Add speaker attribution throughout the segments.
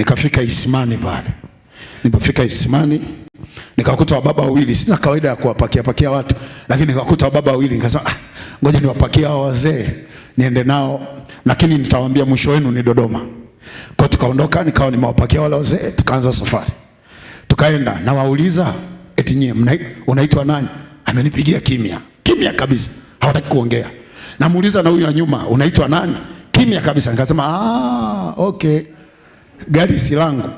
Speaker 1: Nikafika Isimani pale. Nilipofika Isimani nikakuta wababa wawili. Sina kawaida ya kuwapakia pakia watu, lakini nikakuta wababa wawili, nikasema ah, ngoja niwapakie hao wazee niende nao, lakini nitawaambia mwisho wenu ni Dodoma. Kwa tukaondoka, nikawa nimewapakia wale wazee, tukaanza safari. Tukaenda, nawauliza eti nyie unaitwa nani? Amenipigia kimya. Kimya kabisa. Hawataki kuongea. Namuuliza na huyu wa nyuma, unaitwa nani? Kimya kabisa. Nikasema ah, okay. Gari si langu.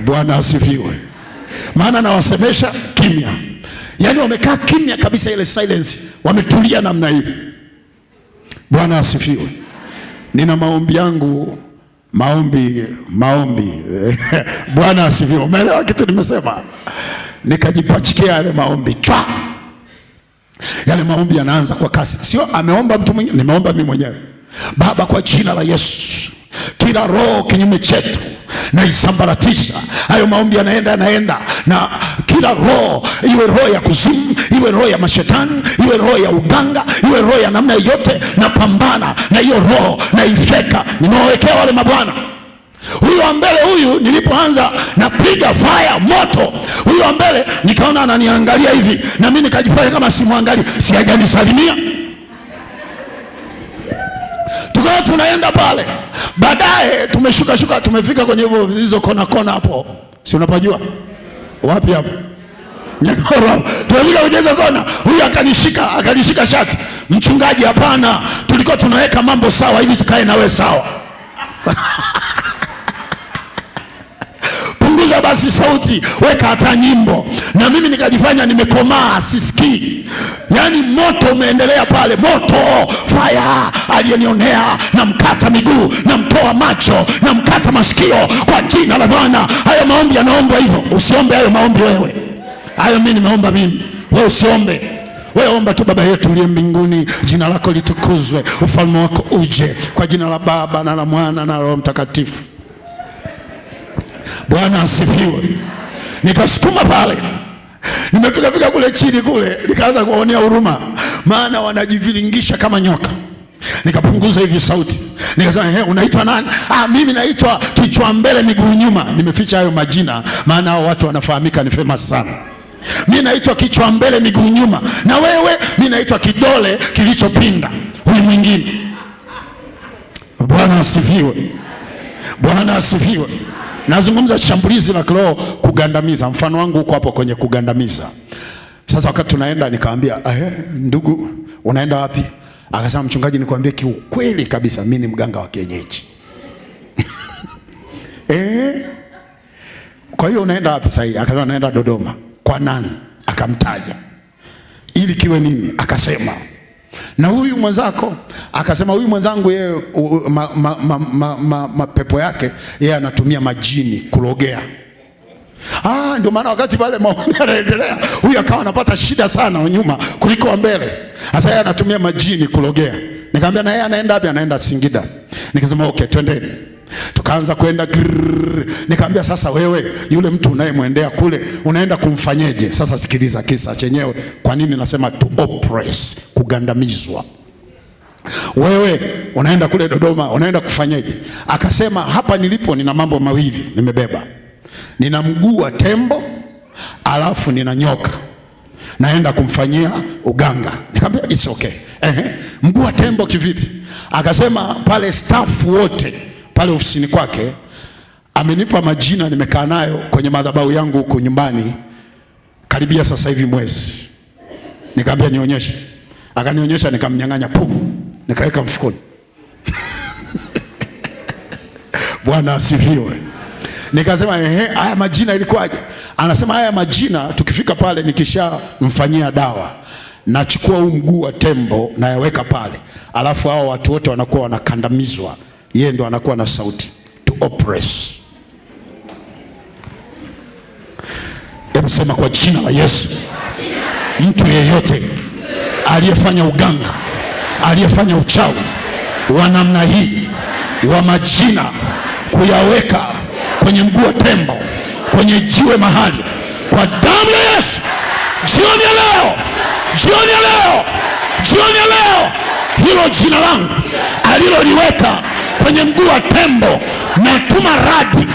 Speaker 1: Bwana asifiwe. Maana nawasemesha kimya. Yaani wamekaa kimya kabisa, ile silence, wametulia namna hii. Bwana asifiwe. Nina maombi yangu, maombi, maombi. Bwana asifiwe. Umeelewa kitu nimesema? Nikajipachikia yale maombi. Chwa. Yale maombi yanaanza kwa kasi. Sio ameomba mtu mwingine, nimeomba mimi mwenyewe. Baba, kwa jina la Yesu, kila roho kinyume chetu naisambaratisha. Hayo maombi yanaenda yanaenda, na kila roho, iwe roho ya kuzimu, iwe roho ya mashetani, iwe roho ya uganga, iwe roho ya namna yoyote, napambana na hiyo roho, naifeka. Nimewawekea wale mabwana. Huyu wa mbele huyu, nilipoanza napiga fire moto, huyu wa mbele nikaona ananiangalia hivi, na mimi nikajifanya kama simwangalii, si hajanisalimia. Tukawa tunaenda pale, baadaye tumeshuka shuka, tumefika kwenye hivyo hizo kona kona hapo, si unapajua wapi hapo Nyakoro, tumefika kwenye hizo kona, huyu akanishika shati. Mchungaji, hapana, tulikuwa tunaweka mambo sawa ili tukae nawe sawa. Punguza basi sauti, weka hata nyimbo. Na mimi nikajifanya nimekomaa, sisikii. Yaani moto umeendelea pale, moto fire. Aliyenionea namkata miguu, namtoa macho, namkata masikio kwa jina la Bwana. Hayo maombi yanaombwa hivyo. Usiombe hayo maombi wewe. Hayo mimi nimeomba mimi, wewe usiombe. Wewe omba tu, Baba yetu uliye mbinguni, jina lako litukuzwe, ufalme wako uje, kwa jina la Baba na la Mwana na Roho Mtakatifu. Bwana asifiwe. Nikasukuma pale, nimefika fika kule chini kule, nikaanza kuwaonea huruma, maana wanajiviringisha kama nyoka. Nikapunguza hivi sauti, nikasema hey, unaitwa nani? Ah, mimi naitwa kichwa mbele miguu nyuma. Nimeficha hayo majina, maana hao watu wanafahamika, ni famous sana. Mimi naitwa kichwa mbele miguu nyuma, na wewe? Mimi naitwa kidole kilichopinda. Huyu mwingine. Bwana asifiwe. Bwana asifiwe. Nazungumza shambulizi la kiroho kugandamiza. Mfano wangu uko hapo kwenye kugandamiza. Sasa wakati tunaenda nikamwambia, ndugu, unaenda wapi? Akasema, mchungaji, nikwambie kiukweli kabisa, mimi ni mganga wa kienyeji. Kwa hiyo unaenda wapi sasa hivi? Akasema naenda Dodoma. Kwa nani? Akamtaja. Ili kiwe nini? Akasema. Na huyu mwenzako? Akasema huyu mwenzangu yeye mapepo yake yeye anatumia majini kulogea. Ndio maana wakati pale maombi yanaendelea, huyu akawa anapata shida sana nyuma kuliko wa mbele. Sasa yeye anatumia majini kulogea. Nikamwambia na yeye anaenda wapi? Anaenda Singida. Nikasema okay, twendeni. Tukaanza kwenda. Nikamwambia sasa wewe yule mtu unayemwendea kule unaenda kumfanyeje? Sasa sikiliza kisa chenyewe. Kwa nini nasema to oppress, kugandamizwa. Wewe unaenda kule Dodoma unaenda kufanyeje? Akasema hapa nilipo nina mambo mawili nimebeba. Nina mguu wa tembo alafu nina nyoka. Naenda kumfanyia uganga. Nikamwambia it's okay. Mguu wa tembo kivipi? Akasema pale staff wote pale ofisini kwake amenipa majina, nimekaa nayo kwenye madhabahu yangu huko nyumbani karibia sasa hivi mwezi. Nikamwambia nionyeshe. Akanionyesha, nikamnyang'anya pu, nikaweka mfukoni. Bwana asifiwe. Nikasema haya majina ilikuwaje? Anasema haya majina tukifika pale nikishamfanyia dawa nachukua huu mguu wa tembo nayaweka pale, alafu hao watu wote wanakuwa wanakandamizwa, yeye ndo anakuwa na sauti to oppress. Hebu sema kwa jina la Yesu, mtu yeyote aliyefanya uganga, aliyefanya uchawi wa namna hii wa majina kuyaweka kwenye mguu wa tembo, kwenye jiwe mahali, kwa damu ya Yesu, jioni ya leo, jioni ya leo, jioni ya leo, hilo jina langu aliloliweka Kwenye mguu wa tembo natuma radi,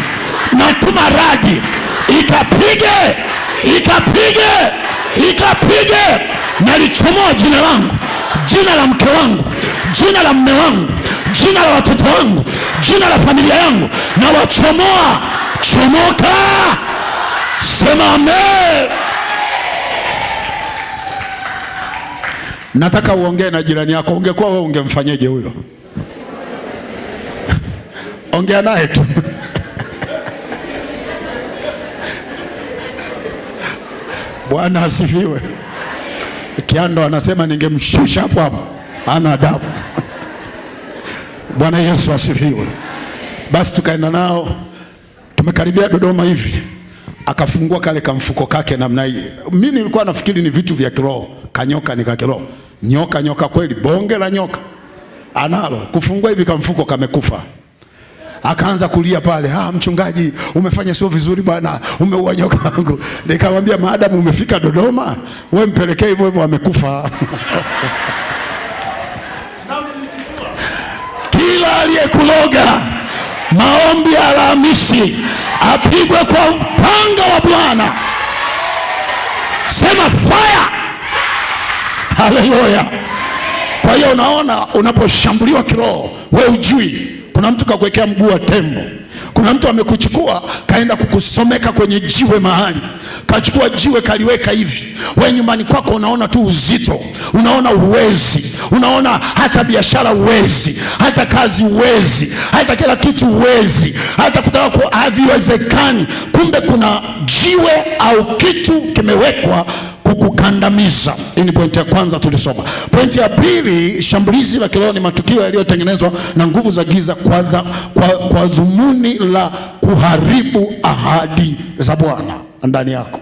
Speaker 1: natuma radi ikapige, ikapige, ikapige. Nalichomoa jina langu, jina la mke wangu, jina la mme wangu, jina la watoto wangu, jina la familia yangu, na wachomoa. Chomoka, sema amen. Nataka uongee na jirani yako. Ungekuwa wewe ungemfanyeje huyo? Ongea naye tu. Bwana asifiwe. Kiando anasema ningemshusha hapo hapo, hana adabu. Bwana Yesu asifiwe. Basi tukaenda nao, tumekaribia Dodoma hivi, akafungua kale kamfuko kake namna hii. Mimi nilikuwa nafikiri ni vitu vya kiroho, kanyoka ni ka kiroho, nyoka nyoka kweli, bonge la nyoka analo. Kufungua hivi kamfuko kamekufa. Akaanza kulia pale, ah, mchungaji umefanya sio vizuri bwana, umeua nyoka wangu. Nikamwambia maadamu umefika Dodoma, we mpelekee hivyo hivyo, amekufa. Kila aliyekuloga maombi ya Alhamisi apigwe kwa upanga wa Bwana. Sema fire! Haleluya! Kwa hiyo unaona, unaposhambuliwa kiroho, we ujui kuna mtu kakuwekea mguu wa tembo, kuna mtu amekuchukua kaenda kukusomeka kwenye jiwe mahali, kachukua jiwe kaliweka hivi. We nyumbani kwako unaona tu uzito, unaona uwezi, unaona hata biashara uwezi, hata kazi uwezi, hata kila kitu uwezi, hata kutaka kwa haviwezekani. Kumbe kuna jiwe au kitu kimewekwa kukukandamiza. Hii ni pointi ya kwanza tulisoma. Pointi ya pili, shambulizi la kiroho ni matukio yaliyotengenezwa na nguvu za giza kwa dhumuni la kuharibu ahadi za Bwana ndani yako.